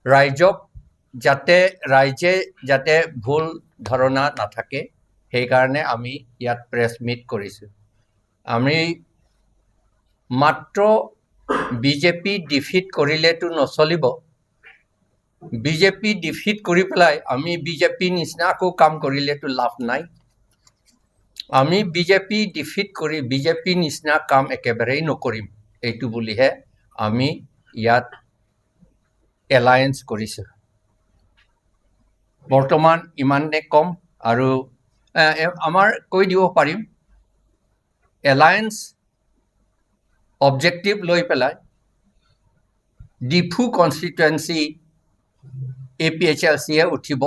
ৰাইজক যাতে, ৰাইজে যাতে ভুল ধাৰণা নাথাকে, সেইকাৰণে আমি ইয়াত প্ৰেছ মিট কৰিছোঁ। আমি মাত্ৰ বিজেপি ডিফিট কৰিলেতো নচলিব। বিজেপি ডিফিট কৰি পেলাই আমি বিজেপি নিচিনা আকৌ কাম কৰিলেতো লাভ নাই। আমি বিজেপি ডিফিট কৰি বিজেপি নিচিনা কাম একেবাৰেই নকৰিম, এইটো বুলিহে আমি ইয়াত এলায়েন্স কৰিছোঁ। বৰ্তমান ইমানে কম আৰু আমাৰ কৈ দিব পাৰিম, এলায়েন্স অবজেক্টিভ লৈ পেলাই ডিফু কনষ্টিটুৱেঞ্চি এপিএইচএলচিয়ে উঠিব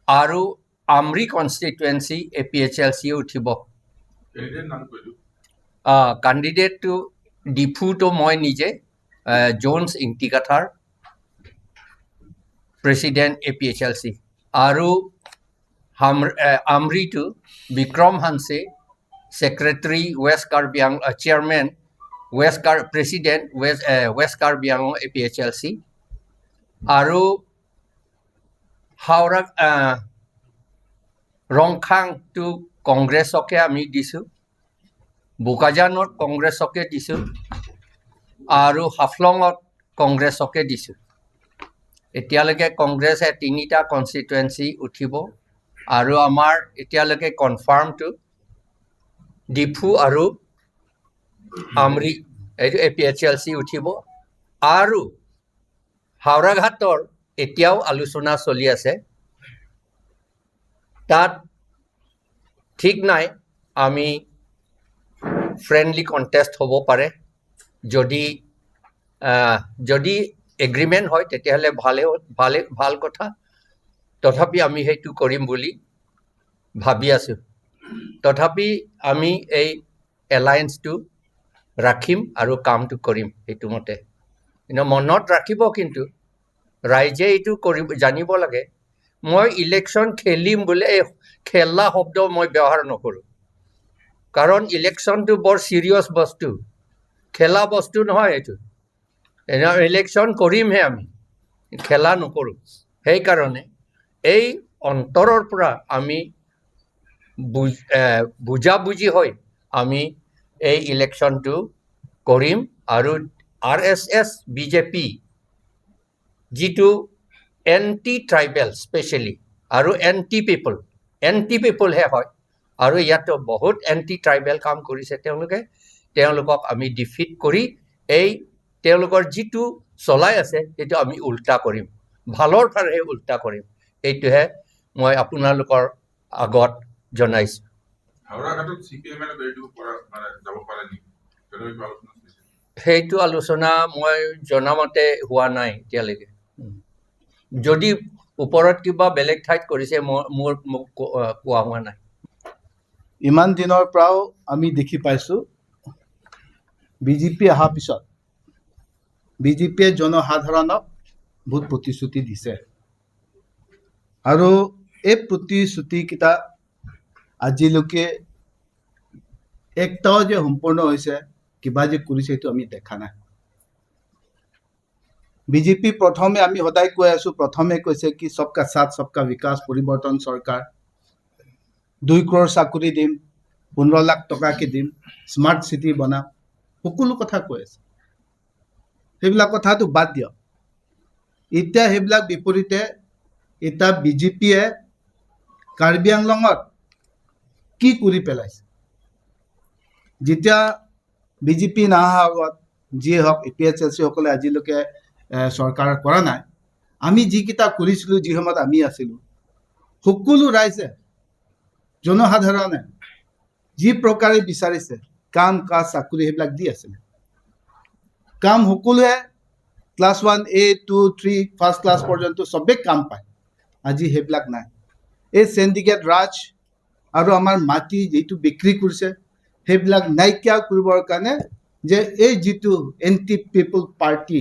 আৰু আমৰি কনষ্টিটুৱেঞ্চি এপিএইচএলচিয়ে উঠিব। কেণ্ডিডেট নাম কৈ দিয়ক। কাণ্ডিডেটটো ডিফুটো মই নিজে, জোনছ ইংটিকাথাৰ, প্ৰেচিডেণ্ট এপিএইচএলচি আৰু আমৰিটো বিক্ৰম হানছে, secretary west Karbi Ang, chairman west car president west Karbi Anglong APHLC আৰু হাওৰা ৰংখাংটো কংগ্ৰেছকে আমি দিছোঁ, বোকাজানত কংগ্ৰেছকে দিছোঁ আৰু হাফলঙত কংগ্ৰেছকে দিছোঁ। এতিয়ালৈকে কংগ্ৰেছে তিনিটা কনষ্টিটুৱেঞ্চি উঠিব আৰু আমাৰ এতিয়ালৈকে কনফাৰ্মটো ডিফু আৰু আমৰি, এইটো এপিএইচএলচি উঠিব আৰু হাওৰাঘাটৰ এতিয়াও আলোচনা চলি আছে। তাত ঠিক নাই, আমি ফ্ৰেণ্ডলি কণ্টেষ্ট হ'ব পাৰে। যদি এগ্ৰিমেণ্ট হয়, তেতিয়াহ'লে ভালে ভাল কথা। তথাপি আমি সেইটো কৰিম বুলি ভাবি আছোঁ। তথাপি আমি এই এলায়েন্সটো ৰাখিম আৰু কামটো কৰিম সেইটো মতে। কিন্তু মনত ৰাখিব, কিন্তু ৰাইজে এইটো কৰিব জানিব লাগে, মই ইলেকশ্যন খেলিম বোলে, এই খেলা শব্দ মই ব্যৱহাৰ নকৰোঁ। কাৰণ ইলেকশ্যনটো বৰ চিৰিয়াছ বস্তু, খেলা বস্তু নহয় এইটো। ইলেকশ্যন কৰিমহে আমি, খেলা নকৰোঁ। সেইকাৰণে এই অন্তৰৰ পৰা আমি বুজাবুজি হৈ আমি এই ইলেকশ্যনটো কৰিম আৰু আৰএছএছ, বিজেপি যিটো এণ্টি ট্ৰাইবেল স্পেচিয়েলি আৰু এণ্টি পিপল, এণ্টি পিপলহে হয় আৰু ইয়াতো বহুত এণ্টি ট্ৰাইবেল কাম কৰিছে তেওঁলোকে। তেওঁলোকক আমি ডিফিট কৰি এই তেওঁলোকৰ যিটো চলাই আছে, সেইটো আমি উল্টা কৰিম, ভালৰ ফালেহে উল্টা কৰিম। এইটোহে মই আপোনালোকৰ আগত জনাইছোঁ। হাওৰাঘাটত চিপিএম এ দিব পৰা, মানে যাব পাৰে নেকি? তেনেকুৱা কিবা আলোচনা চলিছে? সেইটো আলোচনা মই জনামতে হোৱা নাই এতিয়ালৈকে। যদি ওপৰত কিবা বেলেগ ঠাইত কৰিছে, মোক কোৱা হোৱা নাই। ইমান দিনৰ পৰাও আমি দেখি পাইছোঁ, বিজেপি অহাৰ পিছত বিজেপিয়ে জনসাধাৰণক বহুত প্ৰতিশ্ৰুতি দিছে আৰু এই প্ৰতিশ্ৰুতিকেইটা আজিলৈকে একটাও যে সম্পূৰ্ণ হৈছে, কিবা যে কৰিছে, সেইটো আমি দেখা নাই। বিজেপি প্ৰথমে, আমি সদায় কৈ আছো, প্ৰথমে কৈছে কি सबका साथ, सबका विकास, পৰিৱৰ্তন চৰকাৰ, 2 ক্ৰ'ৰ চাকৰি দিম, 15 লাখ টকাকে দিম, স্মাৰ্ট চিটি বনাম, সকলো কথা কৈ আছে। সেইবিলাক কথাটো বাদ দিয়ক। এতিয়া সেইবিলাক বিপৰীতে এতিয়া বিজেপিয়ে কাৰ্বি আংলঙত কি কৰি পেলাইছে? যেতিয়া বিজেপি নাহা আগত যিয়ে হওক, এপিএইচএলচি সকলে আজিলৈকে চৰকাৰ কৰা নাই। আমি যিকেইটা কৰিছিলোঁ, যি সময়ত আমি আছিলোঁ, সকলো ৰাইজে, জনসাধাৰণে যি প্ৰকাৰে বিচাৰিছে, কাম কাজ, চাকৰি, সেইবিলাক দি আছিলে। কাম সকলোৱে class 1A, 2, 3, first class পৰ্যন্ত চবেই কাম পায়। আজি সেইবিলাক নাই। এই চিণ্ডিকেট ৰাজ আৰু আমাৰ মাটি যিটো বিক্ৰী কৰিছে, সেইবিলাক নাইকিয়া কৰিবৰ কাৰণে যে এই যিটো এণ্টি পিপুল পাৰ্টি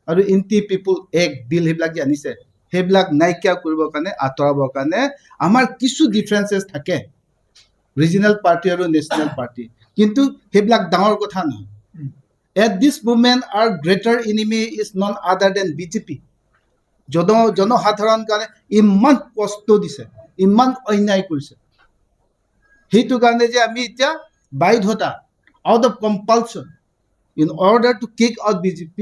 আৰু এণ্টি পিপুল এক্ট বিল, সেইবিলাক যে আনিছে, সেইবিলাক নাইকিয়া কৰিবৰ কাৰণে, আঁতৰাবৰ কাৰণে। আমাৰ কিছু ডিফাৰেঞ্চেছ থাকে ৰিজনেল পাৰ্টি আৰু নেশ্যনেল পাৰ্টি, কিন্তু সেইবিলাক ডাঙৰ কথা নহয়। At this moment our greater enemy is none other than BJP. জনসাধাৰণ কাৰণে ইমান কষ্ট দিছে, ইমান অন্যায় কৰিছে, সেইটো কাৰণে যে আমি এতিয়া বাধ্যতা, out of compulsion, in order to kick out BJP,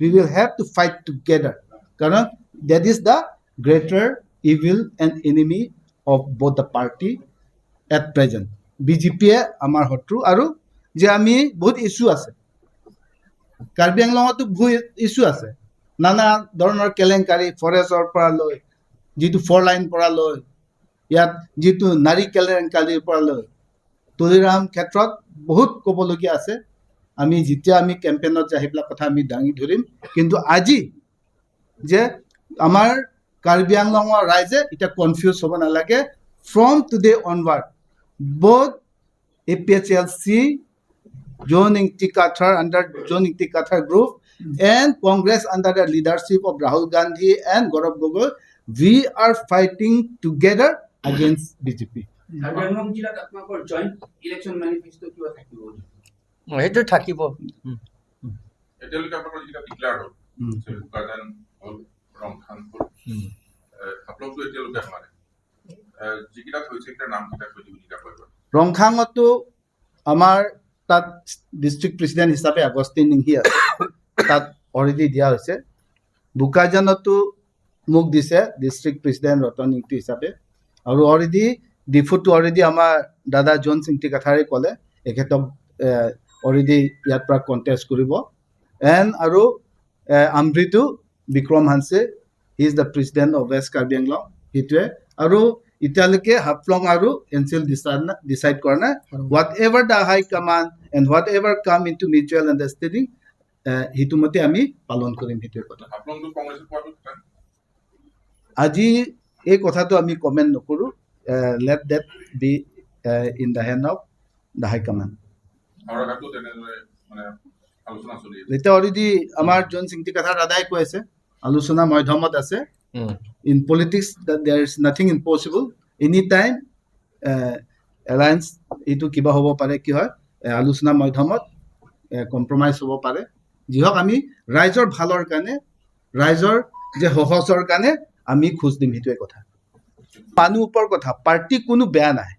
we will have to fight together, কাৰণ that is the greater evil and enemy of both the party at present. বিজেপিয়ে আমাৰ শত্ৰু। আৰু যে আমি বহুত ইছ্যু আছে, কাৰ্বি আংলঙতো বহুত ইছ্যু আছে, নানা ধৰণৰ কেলেংকাৰী, ফৰেষ্টৰ পৰা লৈ যিটো ফ'ৰ লাইন পৰা লৈ ইয়াত যিটো নাৰী কেলেংকাৰীৰ পৰা লৈ তুলিৰাম ক্ষেত্ৰত বহুত ক'বলগীয়া আছে। আমি যেতিয়া আমি কেম্পেইনত যাই সেইবিলাক কথা আমি দাঙি ধৰিম। কিন্তু আজি যে আমাৰ কাৰ্বি আংলঙৰ ৰাইজে এতিয়া কনফিউজ হ'ব নালাগে। From today onward, both APHLC, John Ingti Kathar, under John Ingti Kathar group and Congress under the leadership of Rahul Gandhi and Gaurav Gogoi, we are fighting together against BJP. Karbi Anglong জিলাত আপোনালোকৰ joint election manifesto কিবা থাকিব? সেইটো থাকিব। এতিয়ালৈকে আপোনালোকৰ যিকেইটা declare হ'ল, বোকাজান হ'ল, ৰংখান হ'ল, হাফলংটো এতিয়ালৈকে হোৱা নাই, যিকেইটাত হৈছে সেইকেইটাৰ নামকেইটা কৈ দিব, যিকেইটা কৈ ৰংখাঙতো আমাৰ তাত ডিষ্ট্ৰিক্ট প্ৰেচিডেণ্ট হিচাপে আগষ্টিন নিংহি আছে, তাত অলৰেডি দিয়া হৈছে। বোকাজানতো মোক দিছে ডিষ্ট্ৰিক্ট প্ৰেচিডেণ্ট ৰতন ইংতি হিচাপে। আৰু অলৰেডি ডিফুটো অলৰেডি আমাৰ দাদা জন ইংতি কাথাৰে ক'লে, এখেতক অলৰেডি ইয়াৰ পৰা কণ্টেষ্ট কৰিব। এণ্ড আৰু আমৰিটো বিক্ৰম হানছে, he is the president of West Karbi Anglong, সেইটোৱে। আৰু এতিয়ালৈকে হাফলং আৰু এনচিল ডিচাইড কৰা নাই। Whatever the high command and whatever come into mutual understanding, সেইটো মতে আমি পালন কৰিম, সেইটোৱে কথা। হাফলংটো কংগ্ৰেছে পোৱাটো কথা। আজি এই কথাটো আমি কমেণ্ট নকৰোঁ। Let that be in the hand of the high command. হাওৰাঘাটো তেনেদৰে মানে আলোচনা চলি আছে? এতিয়া অলৰেডি আমাৰ জন ইংতি কাথাৰ দাদাই কৈ আছে, আলোচনা মাধ্যমত আছে। In politics there is nothing impossible. Any time alliance এইটো কিবা হ'ব পাৰে, কি হয়, আলোচনা মাধ্যমত কম্প্ৰমাইজ হ'ব পাৰে। যি হওক, আমি ৰাইজৰ ভালৰ কাৰণে, ৰাইজৰ যে সহজৰ কাৰণে আমি খোজ দিম, সেইটোৱে কথা। মানুহ ওপৰ কথা, পাৰ্টি কোনো বেয়া নাই,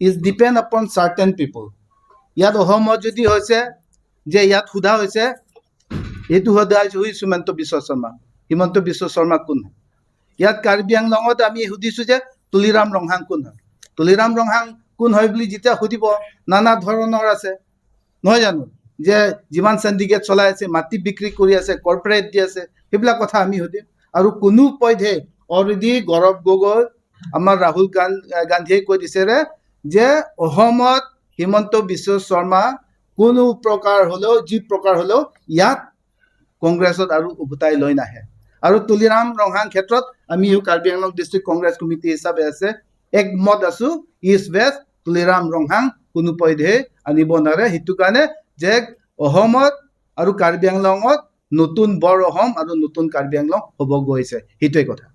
is depend upon certain people. ইয়াত অসমত যদি হৈছে যে ইয়াত সোধা হৈছে, এইটো সোধা হৈছে, "Who is Himanta Biswa Sarma?" Himanta Biswa Sarma কোন হয়? ইয়াত কাৰ্বি আংলঙত আমি সুধিছোঁ যে তুলিৰাম ৰংহাং কোন হয়? তুলিৰাম ৰংহাং কোন হয় বুলি যেতিয়া সুধিব, নানা ধৰণৰ আছে, নহয় জানো, যে যিমান চিণ্ডিকেট চলাই আছে, মাটি বিক্ৰী কৰি আছে, কৰ্পৰেট দি আছে, সেইবিলাক কথা আমি সুধিম। আৰু কোনো পধ্যে অলৰেডি গৌৰৱ গগৈ, আমাৰ ৰাহুল গান্ধীয়ে কৈ দিছে ৰে যে অসমত হিমন্ত বিশ্ব শৰ্মা কোনো প্ৰকাৰ হ'লেও, যি প্ৰকাৰ হ'লেও ইয়াত কংগ্ৰেছত আৰু উভতাই লৈ নাহে। আৰু তুলিৰাম ৰংহাং ক্ষেত্ৰত আমিও কাৰ্বি আংলং ডিষ্ট্ৰিক্ট কংগ্ৰেছ কমিটি হিচাপে আছে, একমত আছো, ইষ্ট ৱেষ্ট তুলিৰাম ৰংহাং কোনো পধ্যে আনিব নোৱাৰে। সেইটো কাৰণে যে অসমত আৰু কাৰ্বি আংলঙত নতুন বৰ অসম আৰু নতুন কাৰ্বি আংলং হ'ব গৈছে, সেইটোৱে কথা।